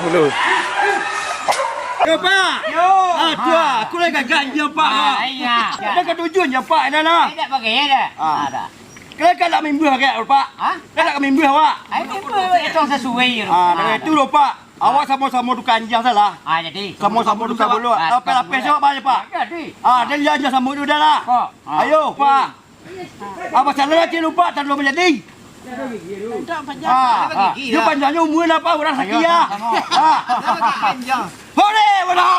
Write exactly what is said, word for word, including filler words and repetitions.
Dulu. Yo, Pak. Yo. Ah, tu ah. Aku lai gagah je, Pak. Ah, iya. Dah ka tujuan je, Pak, dah lah. Tidak pakai dah. Ah. Ada. Kalau kan nak mimbah, Pak. Hah? Kan nak mimbah, Pak. Ai, mimbah, itu sesuai je. Ah, dah itu loh, Pak. Awak samo-samo tukang anjiang salah. Ah, jadi. Samo-samo tukang buluak. Ah, lapeh-lapeh awak, Pak. Jadi. Ah, dia lihat je samo tu dah lah. Kok? Ah. Ayo, Pak. Apa salah laki lupa, tak lupa jadi. Ah, ah. Dia panjangnya umur apa orang sakit ya? Ah. Boleh, boleh.